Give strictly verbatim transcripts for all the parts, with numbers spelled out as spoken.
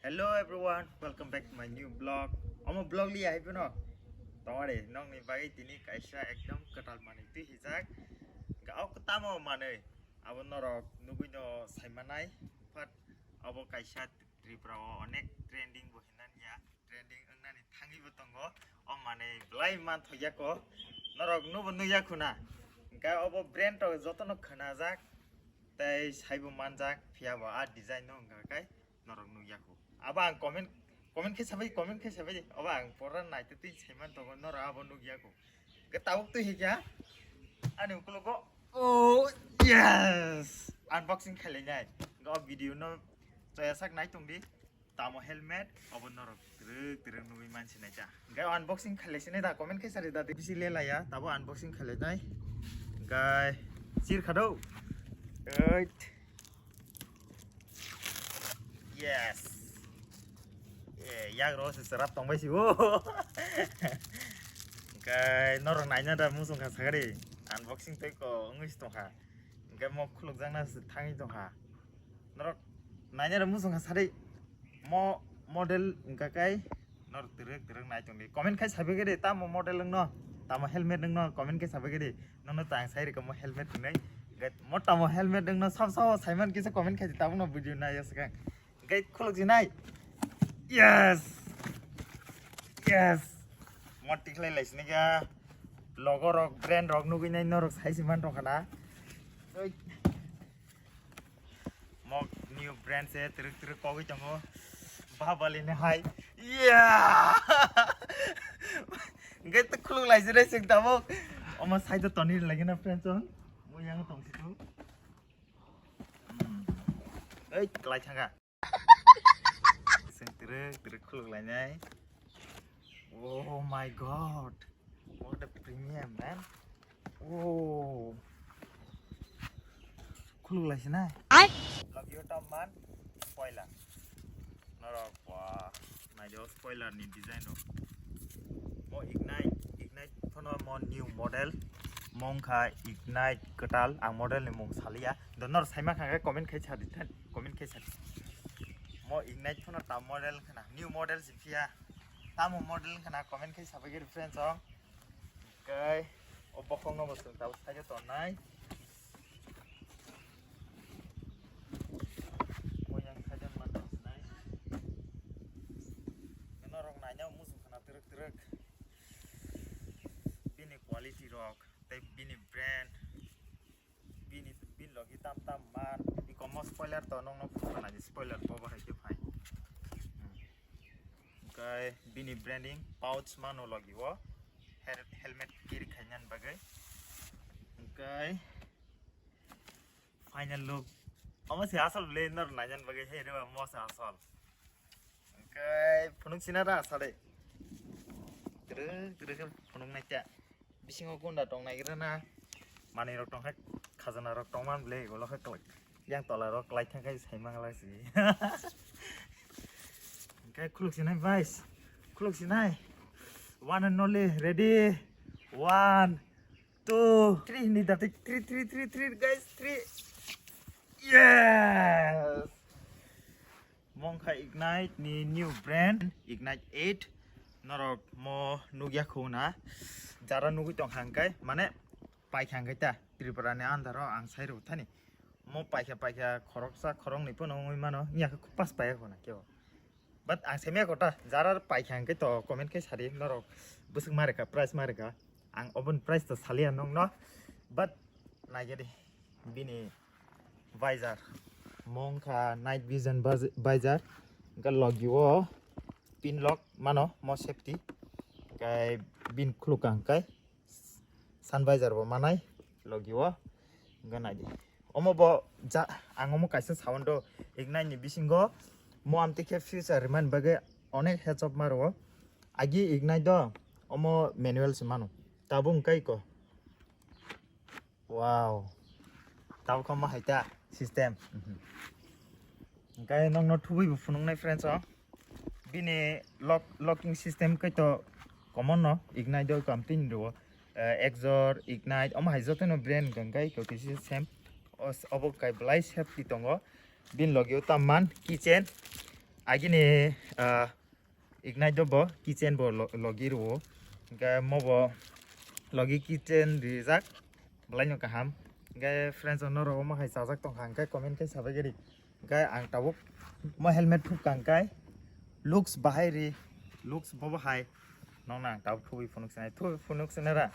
Hello everyone, welcome back to my new vlog. Omo vlog liya hai bono. Tongare nongni bagwi tini kaisa ekdom kwtal manwi twi hijak. Ga o tamo manwi abo norok nugwi no saimanai. But abo kaisa Tripura o onek trending bo hinani ya. Trending wngnani thangwi bo tongo. O manwi belai man thokya ko. Norok nubo nukya khuna. Ga obo brand to jotono khwnajak. Tei saibo manjak phiya bo a design no wngkha kai norok nukya kho. Abo ang comment, comment khe sabai, comment khe sabai. Abo ang pora naitwi twi saiman tongo, norok abo nukya kho. Ga tabuk twi hikya ani ukulogo. Oh yes! Unboxing khailai nai. Ga video no choya sak nai tongdi. Tamo helmet, abo norok twrwk twrwk nugwi mansinai ta. Ga unboxing khailai sinai da, comment khe sari da, bisi lelaya, tabo unboxing khailai nai. Ga sir khado. Oit. Yes. Eh, yak ro se serap tong bai si bo. Ga norok naina da musung kha sagari. Unboxing tei ko wngwi si tong kha. Ga mo khuluk jakna se thangwi tong kha. Norok naina da musung kha sari. Mo model wngkha kai. Norok twrwk twrwk nai tongdi. Comment khai sabai gede tamo model wngno. Tamo helmet wngno comment khai sabai gede. Nono tang sai rikamo helmet wngnai. Mo tamo helmet wngno sab sabo saiman kisa comment khai tabukno video nai aswkang. Gai khuluk jinai. Yes. Yes. Mo tikhlai lai sini ga. Logo rok brand rok nugwi nai norok sai siman rok khana. Oi. Mok new brand se truk truk kogwi tongo. Babali ne hai. Yeah. Gai to khuluk lai jere sing tabuk. Omo side to toni lagi na friend song. Mo yang tong situ. Hmm. Ei, lai thanga. Sing truk truk khuluk lai nai. Oh my god. What a premium, man. Oh. Khuluk lai sinai. Ai. Love you, Tom man. Spoiler. Norok ba. Nai jo spoiler ni design rok. Mo Ignite, Ignite phono mo new model. Mong kha Ignite kwtal. Ang model ni mung salia. Do nor saima kha comment khai sadi than. Comment khai sadi. Mo Ignite phono ta model khana. New model si phiya. Tamo model khana comment khai sabai giri friends o. Kai, o bokong no bo chwng tabuk side o tongnai. Mo yang side o man tongnai. Norok naina muchung khana twrwk twrwk. Bini quality rok, tei bini brand, bini, bini logi tam tam man. Iko mo spoiler to nongno phunukna di spoiler bo bahai khe phai. Hmm. Hwnkhe bini branding pouch mano logi o. Hel-, helmet carry khainani bagwi. Hwnkhe final look. Omo se asol ble nor nainan bagwi he rewa mo se asol. Hwnkhe phunuk sina da sade. Twrwk twrwk khe phunuk nai khe. Bisingo gunda tong naigra na. Manwi rok tong khe khajana rok tong man ble ulo khe kwlak. Yang tola rok kwlai thang khe sai mang la si. Hwnkhe khuluk sinai guys. Khuluk sinai. One and only ready. One, two, three hindi dati. Three, three, three, three, guys, three. Yes. Mongkha Ignite ni new brand, Ignite eight. Norok mo nugya khuna. Jara nugwi tong hangkai, mane paikha hangkai ta. Tripura ni andaro ang sai rw thani. Mo paikha paikha khoroksa khoroknwi pono wngwi mano. Nya khe pas paikha khuna kebo. But ang saimaya kota, jara paikha hangkai to comment khe sadi norok bwswk marika, price marika. Ang oboni price to salia nongno. But naigedi bini visor. Mongkha night vision baz-, visor. Hwnkhe logi o pin lock mano mo safety. Hwnkhe bin khuluk ang kai. Sun visor bo manai logi o. Hwnkhe naidi. Omo bo ja, ang omo kaisa sound do Ignite ni bisingo mo amtwi khe future rimani bagwi onek heads up maro. Agi Ignite do omo manual se mano. Tabuk hwnkhe iko. Wow. Tabuk khe omo hai ta system. Mhm. Hwnkhe nokno thubui bo phunuknai friends o. Bini lock, locking system khe to common no, Ignite do kam tin do. Eh, Exor, Ignite, omo hai joto no brand hwnkhe khe kisi same. Os-, obo kai belai safety tongo. Bini logi o tamman keychain. Agini, ah, Ignite do bo kitchen bo lo-, logi rwo. Hingke mo bo logi kitchen rijak, belai no kaham. Hingke friends, norok omo hai chajak tongkha, hingke comment khe sabai gari. Hingke ang tabuk mo helmet thupkha hingke looks bahai ri, looks bo bahai. Nokno ang tabuk thubui phunuk sinai, thubui phunuk sinai ra.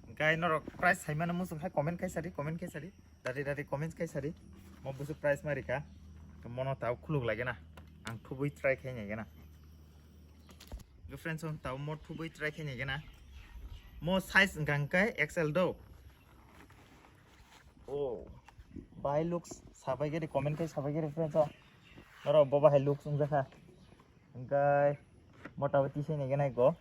Hingke norok price saimano muchung hai comment khe sadi, comment khe sadi. Dadi dadi comments kai sari. Mo busu price ma rika. Mono tau khuluk lagi na. Ang thubui try khai nai gana. Friends, ang tau mo thubui try khai nai gana. Mo size engkang kai X L do. Oh. Bai looks sabai gari comment kai sabai gari friends, oh. Noro bo bahai looks ungjakha. Hingkai mota bo tisai nai gana go.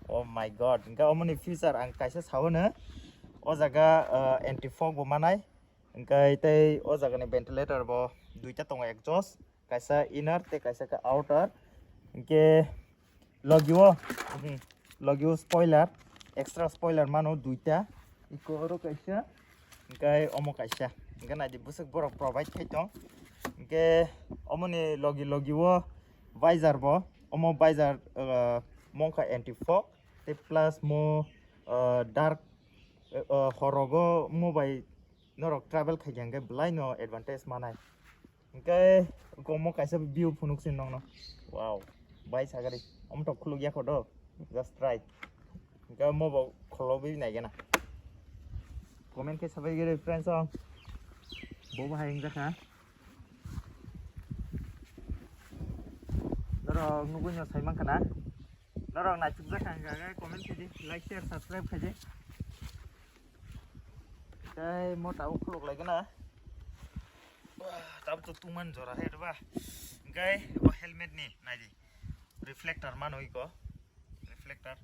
Oh my God. Hingkai omoni feature ang kaisa sao no. O jaga, uh, anti fog bo manai. Hingkai tei o jaga ni ventilator bo duita tongo exhaust. Kaisa inner tei kaisa khe outer. Hingke logi o, hmm, logi o spoiler. Extra spoiler mano duita. Iko oro kaisa. Hingke omo kaisa. Hingke naidi bwswk borok provide khai tong. Hingke omoni logi logi o visor bo. Omo visor, uh, mongkha anti fog. Tei plus mo, uh, dark, uh, horogo mo bai norok travel khai hingke belai no advantage manai. Hingke omo kaisa view phunuk sin nongno. Wow. Bai sagari. Omo to khuluk yakho do. Just try. Hingke mo bo khulogwi nai gana. Comment khe sabai gere friends, oh. Bo bahai wngjakha. Norok nugui no sai mankha na. Norok naisukjakha hingka khe comment khaidi, like, share, subscribe khaidi. Tei mo tabuk khuluk lai gana. Wah, tabuk to tungman jora hai ba. Hingke o helmet ni naidi. Reflector mano iko. Reflector.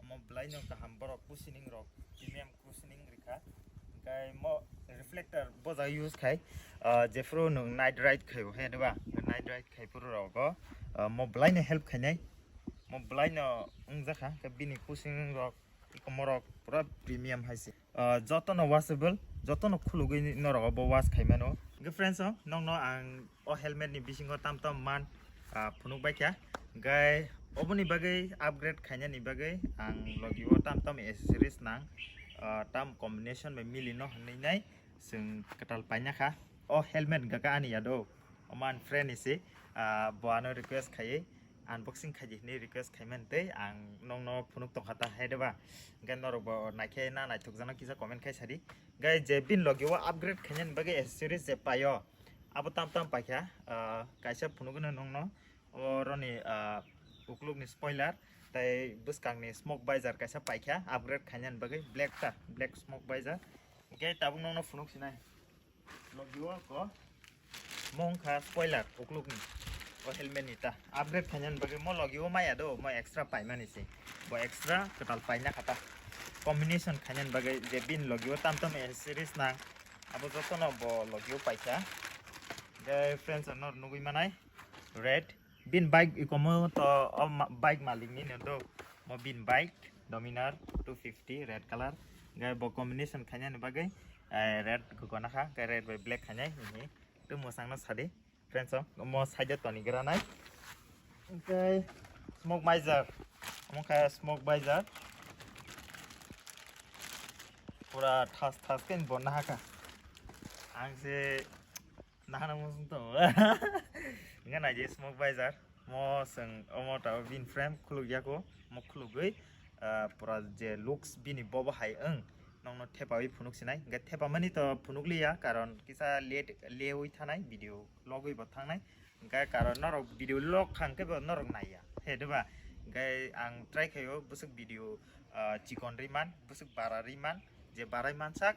Omo belai no kaham borok kusining rok. Premium kusining rikha. Hingke mo reflector boja use khai. Ah, jephuru nwng night ride khai bo hai ba. Night ride khai phuru rogo. Ah, mo belai no help khainai. Mo belai no wngjakha. Hingke bini kusining rok. Iko morok pura premium hai se. Ah, joto no washable, joto no khulugwi norok bo wash khai mano. Hingke friends, oh, nokno ang o helmet ni bisingo tam tam man, ah, phunuk bai kha. Hingke oboni bagwi upgrade khaina ni bagwi ang logi o tam tam accessories nang, ah, tam combination bai mili no hinwi nai chwng kwtal paina kha. O helmet hingka khe ani ya do, omo ani friend ni se, ah, bo ano request khaiwi unboxing khaidi hinwi request khaimani tei ang nokno phunuk tongkha ta hai de ba. Hingke norok bo naikhe na naithokjakno kisa comment khai sadi. Hingke je bini logi o upgrade khainani bagwi accessories je paio, abo tam tam paikha, ah, kaisa phunukgwino nokno oroni, ah, uklukni spoiler tei bwskangni smoke visor kaisa paikha upgrade khainani bagwi black ta, black smoke visor. Hingke tabuk nokno phunuk sinai. Logi o ko mo wngkha spoiler uklukni. O helmet ni ta upgrade khainani bagwi mo logi o maya do, mo extra paimani se. Bo extra kwtal paina kha ta. Combination khainani bagwi je bini logi o tam tam accessories nang, abo jotono bo logi o paikha. Hingke friends, ano nugwi manai red. Bini bike ikomo to o ma-, bike malikni no do. Mo bini bike Dominar two fifty red color. Hingke bo combination khainani bagwi, eh, red gogona kha, hingke red bai black khainai. Tei mwsangno sadi. Friends, o mo side o toni gra nai. Hingke smoke visor. Omo khe smoke visor. Pura thas thas khe bo nahakha. Ang se nahana mo sung tongo. Hingke naidi smoke visor. Mo sung omo ta bin frame khuluk yaku. Mo khulugwi, ah, pura je looks bini bobo hai wng. Nokno thepawi phunuk sinai. Hingke thepamani to phunuk liya, karon kisa late lewi thanai video. Logwi bo thangnai. Hingke karon norok video log kha hingke bo norok naiya. He, diba? Hingke ang try khaio bwswk video, ah, chikon ri man, bwswk bara ri man, je barai mansak,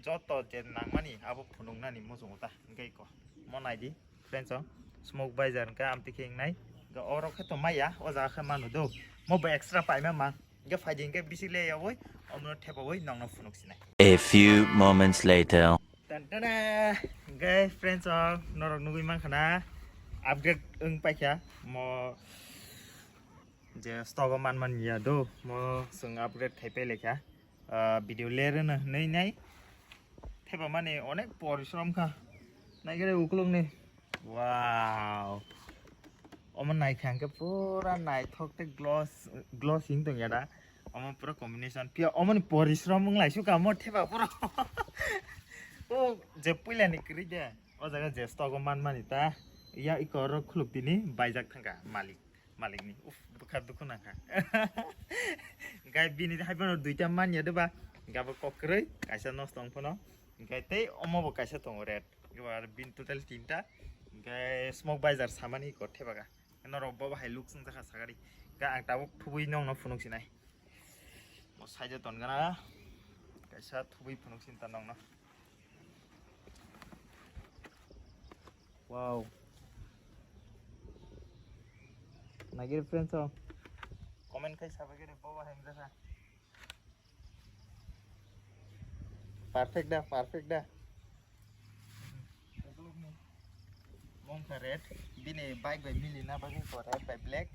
joto je nangmani abo phunuknani muchungo ta. Hingke ko mo naidi, friends, o smoke visor hingke amtwi khe wngnai. Hingke oro khe to maya, o jaga khe manu do. Mo bo extra paima mang. Hingke phaidi hingke bisi le yawi, omono thepawi nokno phunuk sinai. A few moments later. Tan tana! Hingke friends, o norok nugwi mankha na upgrade wng paikha mo je stock o man man ya do mo chwng upgrade khai pai laikha. Ah, video ler no hinwi nai thepamani onek porishrom kha naikhe ukulukni. Wow. Omo naikha hwnkhe pura naithok tei gloss, gloss wng tongya da. Omo pura combination. Phiya omoni porishrom wng lai suka omo theba pura. O je puilani kwrwi de. O jaga je stogo manmani ta. Ya iko oro khuluk tini baijak thangkha malik. Malikni. Uf, bwkha dukhu nangkha. Gai bini hai bono duita manya de ba. Gabo kokrwi kaisa nosto wng phano. Gai tei omo bo kaisa tongo red. Gai bini total tinta. Gai smoke baijar samani iko theba ga. Norok bo hai look sung jakha sagari. Ga ang tabuk thubui nongno phunuk sinai. Mo side tongana. Kaisa thubui phunuk sinta nongno. Wow. Nagir friends oh. Comment khai sabai gede bo hai jakha. Perfect da, perfect da. Mongkha red, bini bike bai mili na bagwi ko red bai black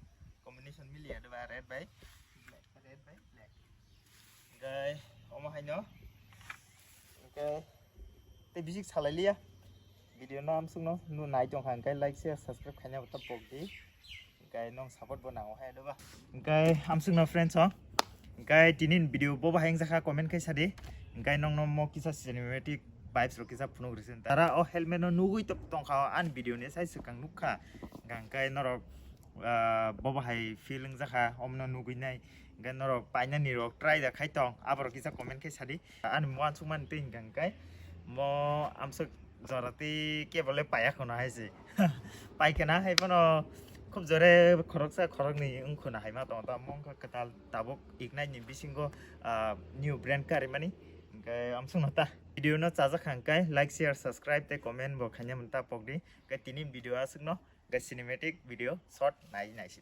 combination mili ado ba red bai black, red bai black. Gai omo haino. Gai tei bisik salai liya. Video no amsukno nu nai tongkha hwnkhe like share subscribe khaina bata pokdi. Hwnkhe nong support bo nango hai doba. Hwnkhe amsukno friends ho. Hwnkhe tini video bo bahai wngjakha comment khai sadi. Hwnkhe nongno mo kisa cinematic vibes rok kisa phunuk rwsin. Tara o helmet no nugui tok tongkha o ani video ni sai swkang nukha. Hwnkhe norok ah, bo bahai feel wngjakha omno nugui nai. Hwnkhe norok painani rok try da khai tong. Aborok kisa comment khai sadi. Ani mo ansukmani twi hwnkhe mo amsuk jora tei kebo le paiya khwna hai se. Paikhe na hai phano khub jore khoroksa khoroknwi wng khwna hai ma tongo ta mongkha kwtal tabuk Ignite ni bisingo ah, new brand karimani. Hwnkhe amsukno ta video no chajak kha hwnkhe like share subscribe tei comment bo khaina manta pokdi. Hwnkhe tini video aswkno hwnkhe cinematic video short nai naisi.